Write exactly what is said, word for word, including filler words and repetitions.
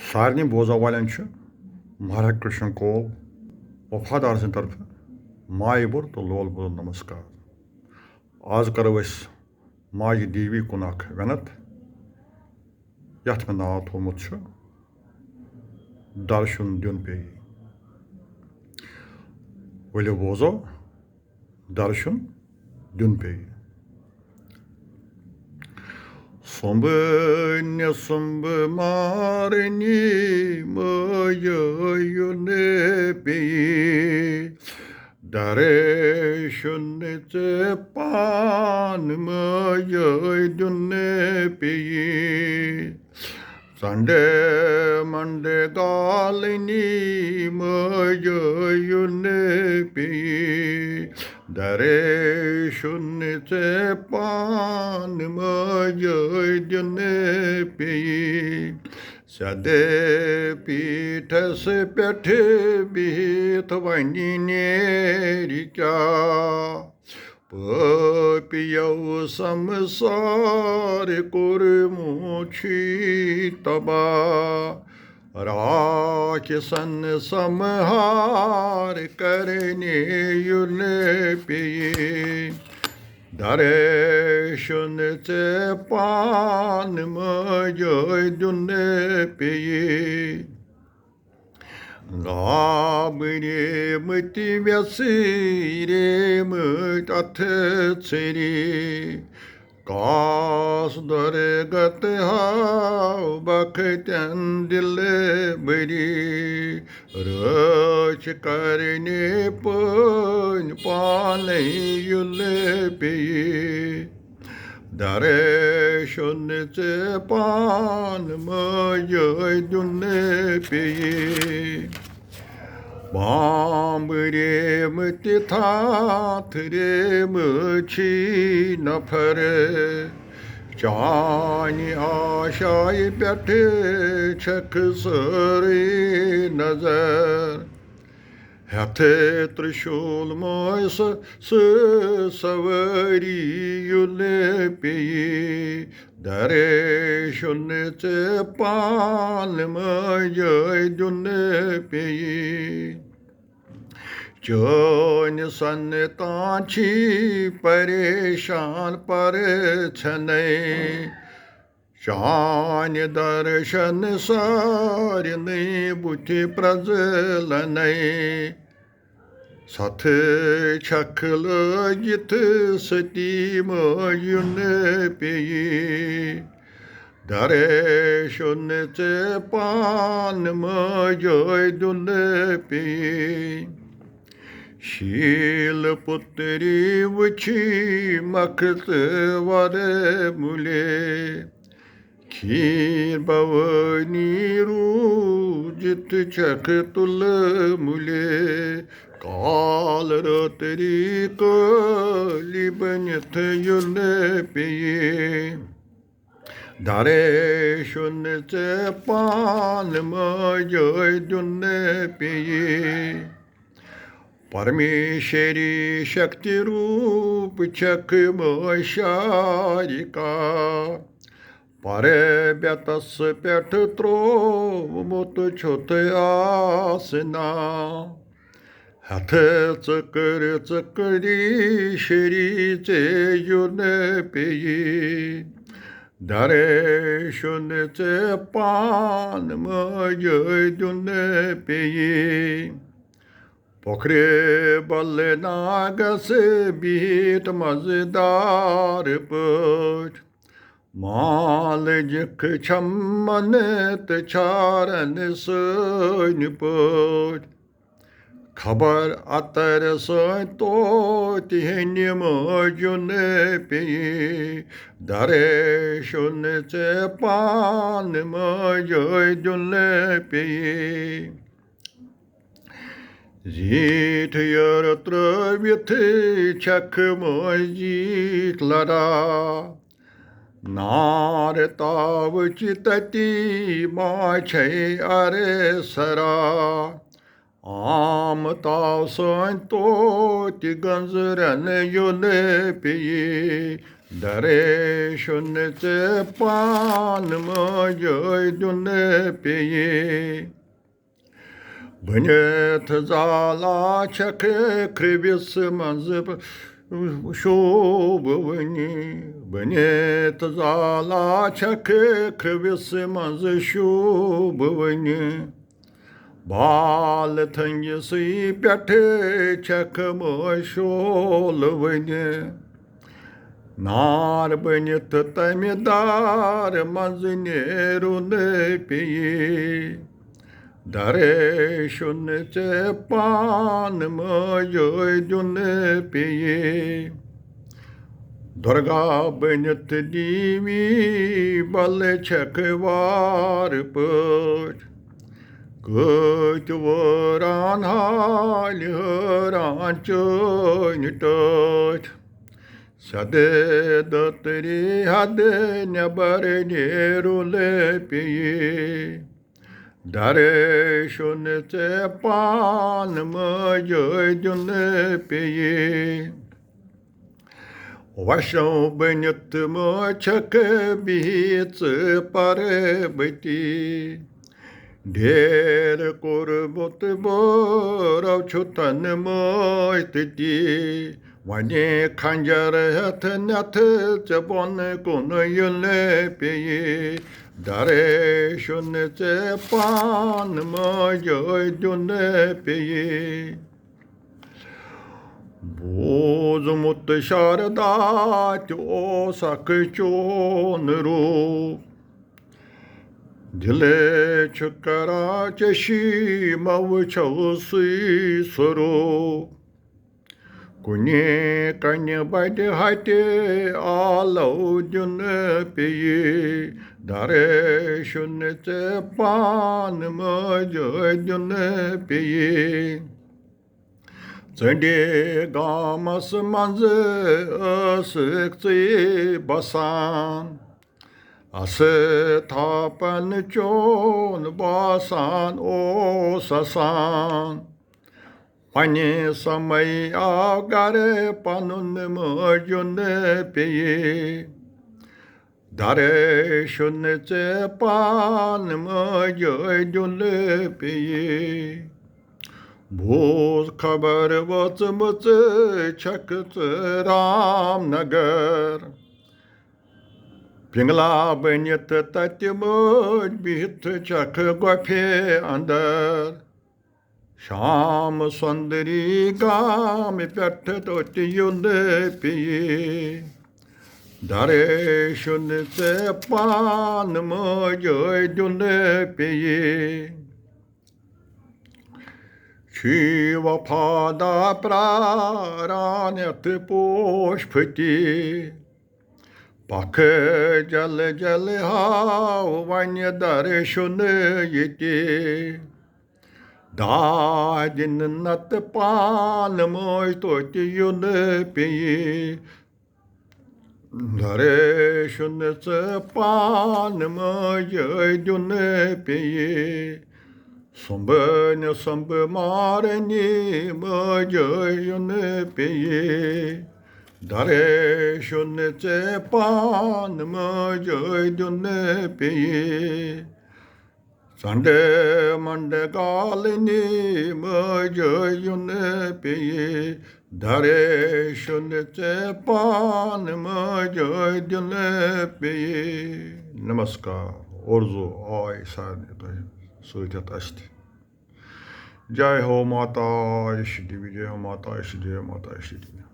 سارنٕے بوزن والٮ۪ن چھُ مہاراج کرشن کول وفادار سٕنٛدِ طرفہٕ مایہِ بوٚر تہٕ لول بوٚر نمسکار۔ آز کرو أسۍ ماجہِ دیوی کُن اکھ وِنت، یتھ مےٚ ناو تھوٚومُت چھُ درشُن دیُن پیٚیہِ۔ ؤلِو بوزو۔ درشُن دیُن پیٚیہِ۔ سُمبہٕ نہِ سُمبہٕ مارنہِ مٲیہِ یُن پیٚیہِ۔ درشُن ژےٚ پان مٲیہِ دیُن پیٚیہِ۔ ژنڈ منڈ گالنی مٲیہِ یُن پیٚیہِ۔ درشُن ژےٚ پان مٲیہِ دیُن پیٚیہِ۔ سیدٕ پیٖٹھس پٮ۪ٹھ بِہِتھ وۄنۍ نیرِ کیٛاہ؟ پٲپیو سمسار کوٚرمُت چھُے تباہ۔ راکھسن سمہار کرنہِ یُن پیٚیہِ۔ درشُن ژےٚ پان مٲیہِ دیُن پیٚیہِ۔ گابریمٕتۍ ویسریمٕتۍ اتھٕ ژھٔری، کاس درگت ہاو بختن دل بری۔ رٲچھ کرنہِ پٲنۍ پانے یُن پیٚیہِ۔ درشُن ژےٚ پان مٲیہِ دیُن پیٚیہِ۔ بامبریمٕتۍ تھاتھریمٕتۍ چھی نفر، چانہِ آشایہِ پٮ۪ٹھ چھکھ سٲرٕے نظر۔ ہیتھ ترشول مٲسہٕ سوٲری یُن پیٚیہِ۔ درشُن ژےٚ پان مٲیہِ دیُن پیٚیہِ۔ چٲنۍ سنتان چھی پریشان پرژھنے۔ چانہِ درشن سارنٕے بُتھِ پرٛزلنَے۔ ستھ چھکھ لٲگِتھ ستی مٲیُن پیٚیہِ۔ درشُن ژےٚ پان مٲجٲے دیُن پیٚیہِ۔ شیٖل پُتری وٕچھی مکھ تہٕ وَرٕ مُلے۔ کھیٖر بھوٲنی روٗزِتھ چھکھ تُلہٕ مُلے، کال رٲتری کٲلی بٔنِتھ یُن پیٚیہِ۔ درشُن ژےٚ پان مٲجٲے دیُن پیٚیہِ۔ پرمیشری شکتی روٗپ چھکھ مٲشارِکا۔ پربتس پٮ۪ٹھ تروومُت چھُتھ آسنا۔ ہتھ ژٕ کٔر ژٕ کٔری شری ژےٚ یُن پیٚیہِ۔ درشُن ژےٚ پان مٲجٲے دیُن پیٚیہِ۔ پۄکھرِ بل ناگس بِہِتھ مزٕدار پٲٹھۍ، مال جِکھ چھمن تہٕ چھارن سٲنۍ پٲٹھۍ۔ خبر اتر سٲنۍ توتہِ ہیٚنہِ مٲجُن پیٚیہِ۔ درشُن ژےٚ پان مٲجٲے دیُن پیٚیہِ۔ زیٖٹھ یٔر ترٲوِتھ چھکھ مٔنٛزۍ زیٖٹھ لڑا۔ نار تاوٕ چہِ تتی ما چھے ارے سرا۔ عام تاو سٲنۍ توتہِ گنٛزرن یُن پیٚیہِ۔ درے شُنہٕ ژےٚ پان مٲجۍ دیُن پیٚیہِ۔ بٔنِتھ زالا چھکھ کھرٛبِس منٛز شوٗبوٕنہِ۔ بٔنِتھ زالا چھکھ کھرٛبِس منٛز شوٗبوٕنہِ۔ بال تھنگہِ سٕے پٮ۪ٹھ چھکھ مشول وٕنہِ۔ نار بٔنِتھ تمہِ دار منٛز نیرُن پیٚیہِ۔ درے شُنہٕ ژےٚ پان مٲجۍ دیُن پیٚیہِ۔ درگا بٔنِتھ دیوی بل چھکھ وار پٲٹھۍ۔ کۭتۍ وٲران حالہِ حٲران چٲنۍ ٹٲٹھۍ۔ سیٚدٕ دٔترِ حدٕ نٮ۪بر نیرُن پیٚیہِ۔ درے شُنہٕ ژےٚ پان مٲجۍ دیُن پیٚیہِ۔ وشو بٔنِتھ مہ چھکھ بِہِتھ پربتی۔ ڈیر کوٚرمُت بورو چھُتن مٲج تٔتی۔ وۄنۍ خنجر ہٮ۪تھ نٮ۪تھ ژےٚ بۄن کُن یُن پیٚیہِ۔ درے شُنہٕ ژےٚ پان مٲجۍ دیُن پیٚیہِ۔ بوٗزمُت شاردا تہِ اوسکھ چون روٗپ۔ دِلے چھُ کران چشی مہ وٕچھو سُے سُہ روٗپ۔ کُنہِ کنہِ بڑِ ہٹہِ آلو دیُن پیٚیہِ۔ درے شُنہٕ ژےٚ پان مٲجۍ دیُن پیٚیہِ۔ ژٔنٛڈِ گامس منٛز ٲسٕکھ ژٕے بسان۔ اسہٕ تھاپن چون باسان اوس اسان۔ پننہِ سمے آو گرٕ پنُن مٲجُن پیٚیہِ۔ درے شُنہٕ ژےٚ پان مٲجۍ دیُن پیٚیہِ۔ بوٗز خبر وٲژمٕژ چھکھ ژٕ رام نگر۔ پِنگلا بٔنِتھ تتہِ مٲج بِہِتھ چھکھ گۄپھِ اندر۔ شام سۄندری گامہِ پٮ۪ٹھ توتہِ یُن پیٚیہِ۔ درے شُنہٕ ژےٚ پان مٲجۍ دیُن پیٚیہِ۔ چھی وفادا پراران یتھ پوش پھٔتی۔ پکھ جل جل ہاو وۄنۍ درشُن ییٚتہِ۔ دادِ نتہٕ پان مٲج توتہِ یُن پیٚیہِ۔ درشُن ژٕ پان مٲج دیُن پیٚیہِ۔ سُمبہٕ نہِ سُمبہٕ مارنہِ مٲج یُن پیٚیہِ۔ درشُن ژٕ پان مٲج دیُن پیٚیہِ۔ ژنڈٕ منڈٕ گالنہِ مٲج یُن پیٚیہِ۔ درشُن ژٕ پان مٲج دیُن پیٚیہِ۔ نمسکار۔ اُردو آے سارنٕے تۄہہِ سۭتۍ اَتھ اَسہِ تہِ۔ جے ہو ماتا یشو دیوی، جے ہو ماتا یشو دیوی، ماتا یشو دیوی۔